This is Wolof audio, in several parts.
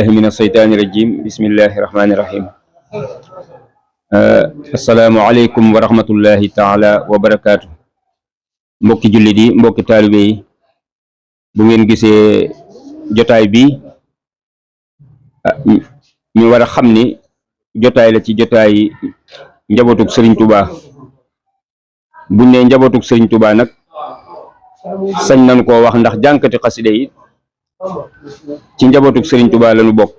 billahi min asheytaani rajim bismillahi rahmaani rahim assalaamu aleykum wa rahmatullahi taala wa barakaatu. Mbokki jullit yi, mbokki taalibe yi, bu ngeen gisee jotaay bi ñu war a xam ni jotaay la ci jotaay njabootug Sëriñ Tuubaa. buñ ne njabootug Sëriñ Tuubaa nag sañ nañ koo wax ndax jànkati xaside yi ci njabootug Sëriñ Tuubaa lañu bokk.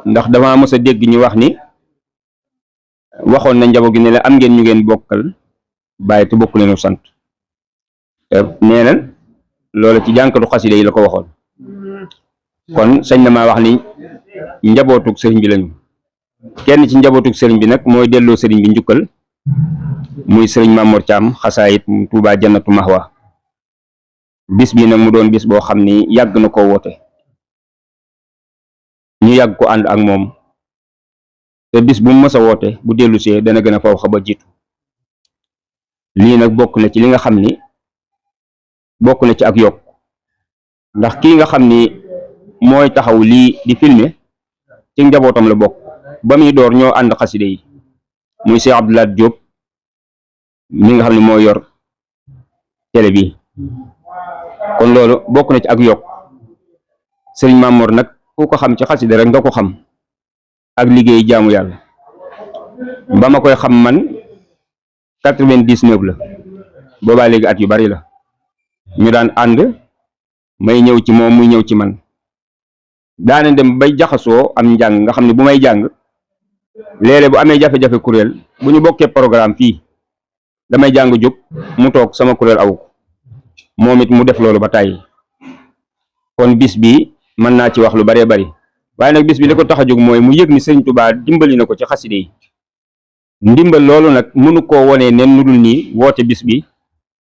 ndax dama mës a dégg ñu wax ni waxoon na njaboot gi ne la am ngeen ñu ngeen bokkal bàyyi te bokk leenu sant. nee na loolu ci jànkatu xaside yi la ko waxoon. kon sañ na maa wax ni njabootug sëriñ bi lañu. kenn ci njabootug sëriñ bi nag mooy delloo sëriñ bi njukkal muy sëriñ Mamor Thiam xasaayit Tuubaa Jannatu Mahwa. bis bi nag mu doon bis boo xam ni yàgg na koo woote, ñu yàgg ko ànd ak moom, te bis bu mu mës a woote bu dellu see dana gën a faw xaba jiitu. lii nag bokk na ci li nga xam ni bokk na ci ak yokk, ndax kii nga xam ni mooy taxaw lii di filmer ci njabootam la bokk. ba muy door ñoo ànd xaside yi muy Cheikh Abdoulaye Diop mi nga xam ne moo yor télé bi. kon loolu bokk na ci ak yokk. sëriñ Mamor nag ku ko xam ci xaside rek nga ko xam ak liggéey jaamu yàlla. ba ma koy xam man 99 la, boobaa léegi at yu bari la. ñu daan ànd, may ñëw ci moom muy ñëw ci man. daana dem bay jaxasoo am njàng nga xam ne bu may jàng léeg-léeg bu amee jafe-jafe kuréel bu ñu bokkee programme fii damay jàng jóg mu toog sama kuréel aw moom it mu def loolu ba tàyyi. kon bis bi mën naa ci wax lu baree bari, waaye nag bis bi li ko tax a jóg mooy mu yëg ni Sëriñ Tuubaa dimbali na ko ci xaside yi. ndimbal loolu nag mënu koo wonee nen nu dul nii woote bis bi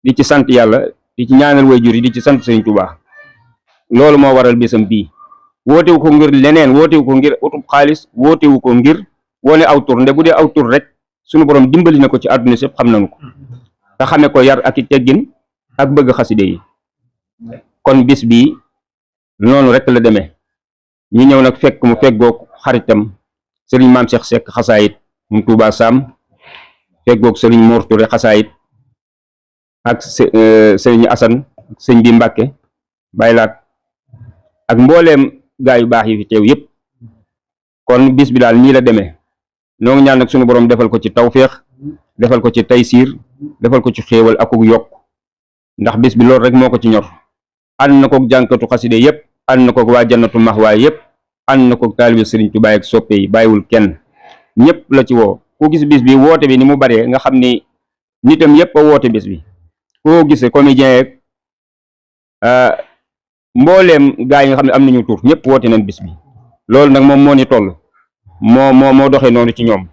di ci sant yàlla, di ci ñaanal waajur yi, di ci sant Sëriñ Tuubaa. loolu moo waral bisam bii. wootewu ko ngir leneen, wootewu ko ngir utub xaalis, wootewu ko ngir wone aw tur. nde bu dee aw tur rek sunu borom dimbali na ko ci àdduna sépp xam nañu ko, te xame ko yar ak i teggin ak bëgg xaside yi. kon bis bii noonu rek la demee. ñu ñëw nag fekk mu feggoog xaritam sëriñ Maam Cheikh Seck xasaayit mu Tuubaa Saam, feggoog sëriñ Mor Touré xasaayit ak sëriñ Asan sëñ bi Mbàkke baylaat ak mbooleem gaa yu baax yi fi teew yépp. kon bis bi daal nii la demee. noo ngi ñaan nag sunu borom defal ko ci tawféex, defal ko ci taysiir, defal ko ci xéewal akuk yokk, ndax bis bi loolu rek moo ko ci ñor. ànd na kook jànkatu xaside yépp, ànd na kook waa Jannatu Mahwa yépp, ànd na kook taalibe Sëriñ Tuubaa ak soppe yi, bàyyiwul kenn. ñépp la ci woo. ku gis bis bi woote bi ni mu baree nga xam ni nitam yépp a woote bis bi. koo gisee comédien yeeg mbooleem gaa yi nga xam ne am nañu tur ñëpp woote nañ bis bi. loolu nag moom moo ni toll, moo doxee noonu ci ñoom.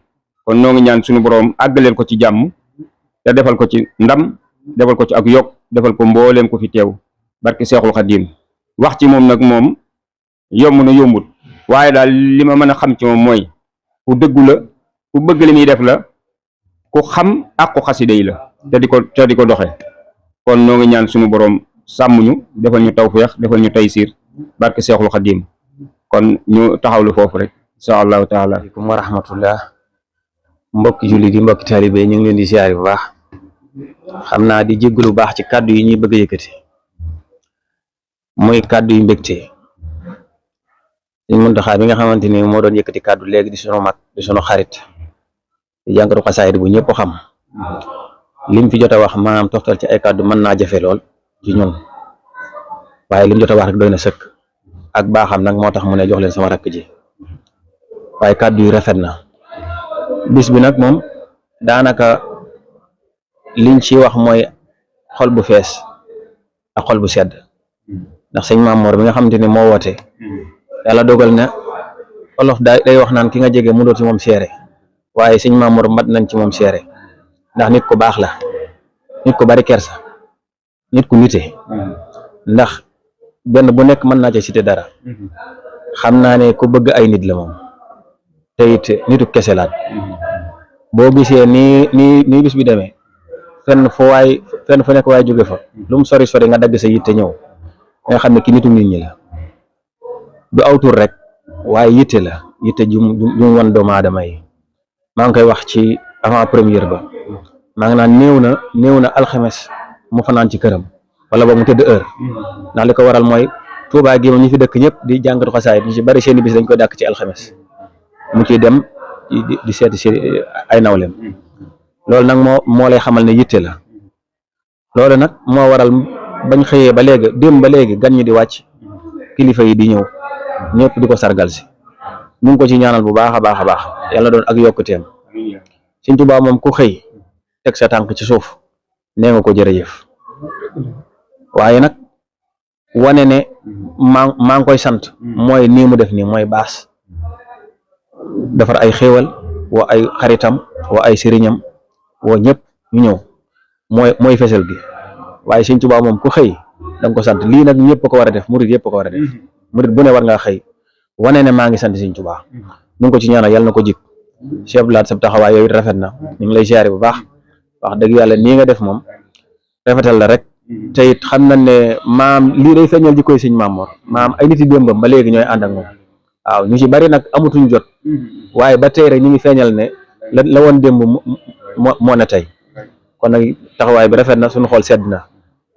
kon noo ngi ñaan suñu boroom àggaleel ko ci jàmm te defal ko ci ndam, defal ko ci ak yokk, defal ko mbooleem ko fi teew barke Seexul Xadiim. wax ci moom nag moom yomb na yombut, waaye daal li ma mën a xam ci moom mooy ku dëggu la, ku bëgg li muy def la, ku xam ak ku xaside yi la te di ko doxe. kon noo ngi ñaan suñu boroom sàmm ñu, defal ñu tawféex, defal ñu taysiir barke Seexul Xadiim. kon ñu taxawlu foofu rek insha allahu taala. aleykum wa rahmatullah. mbokki jullit yi, mbokki taalibe yi, ñu ngi leen di siyaare bu baax. xam naa di jéggalu baax ci kàddu yi ñuy bëgg a yëkkati, muy kàddu yu mbégte. Sëñ Muntaxa bi nga xamante ni moo doon yëkkati kàddu léegi di sunu mag, di sunu xarit, di jànkatu xasaayid bu ñëpp xam. lim fi jot a wax maanaam toftal ci ay kàddu mën naa jafe lool ci ñun, waaye lim jot a wax rek doy na sëkk. ak baaxam nag moo tax mu ne jox leen sama rakk ji, waaye kàddu yi rafet na. bis bi nag moom daanaka liñ ci wax mooy xol bu fees ak xol bu sedd, ndax sëñ Mamor bi nga xamante ni moo woote, yàlla dogal na olof day wax naan ki nga jege mu doon ci moom seere, waaye sëñ Mamor mat nañ ci moom seere, ndax nit ku baax la, nit ku bari kersa, nit ku nite. ndax benn bu nekk mën naa ca cité dara. xam naa ne ku bëgg ay nit la moom, te it nitu kese laat. boo gisee nii bis bi demee, fenn fu nekk waay jóge fa, lu mu sori sori nga dagg sa yitte ñëw nga xam ne ki nitu nit ñi la. du aw tur rek, waaye yitte la yitte ju mu wan doomu aadama yi. maa ngi koy wax ci avant première ba maa ngi naan néew na alxames mu fanaan ci këram wala boog mu tëdd heure ndax li ko waral mooy Tuubaa gi moom ñi fi dëkk ñëpp di jàngatu xasaayid ñu ci bari seeni bis dañ koy dàkk ci alxames mu ciy dem di seeti si ay nawleem loolu nag moo lay xamal ne yitte la loolu nag moo waral bañ xëyee ba léegi démb ba léegi gan ñi di wàcc kilifa yi di ñëw ñëpp di ko sargal si ñu ngi ko ci ñaanal bu baax a baax a baax yàlla doon ak yokkuteem Sëñ Tuubaa moom ku xëy teg sa tànk ci suuf nee nga ko jërëjëf waaye nag wane ne maa ngi koy sant mooy nii mu def nii mooy baas defar ay xéewal woo ay xaritam woo ay sëriñam woo ñëpp ñu ñëw mooy fesal gi waaye Sëñ Tuubaa moom ku xëy da nga ko sant lii nag ñëpp ko war a def murit yëpp ko war a def murit bu ne war ngaa xëy wane ne maa ngi sant Sëñ Tuubaa ñu ngi ko ci ñaanal yàlla na ko jik Cheikh Laat sa taxawaay yooyu rafet na ñu ngi lay ziare bu baax wax dëgg yàlla nii nga def moom rafetal la rek te it xam nañ ne maam lii day feeñal jikkoy Sëñ Maam Mor maam ay nit yi démbam ba léegi ñooy ànd ak moom waaw ñu ci bari nag amatuñ jot waaye ba tey rek ñu ngi feeñal ne la woon démb moo ne tey kon nag taxawaay bi rafet na suñu xol sedd na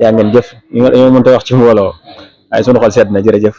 yaa ngeen jëf ñoo mënta wax ci mbooloo waaye suñu xol sedd na jërëjëf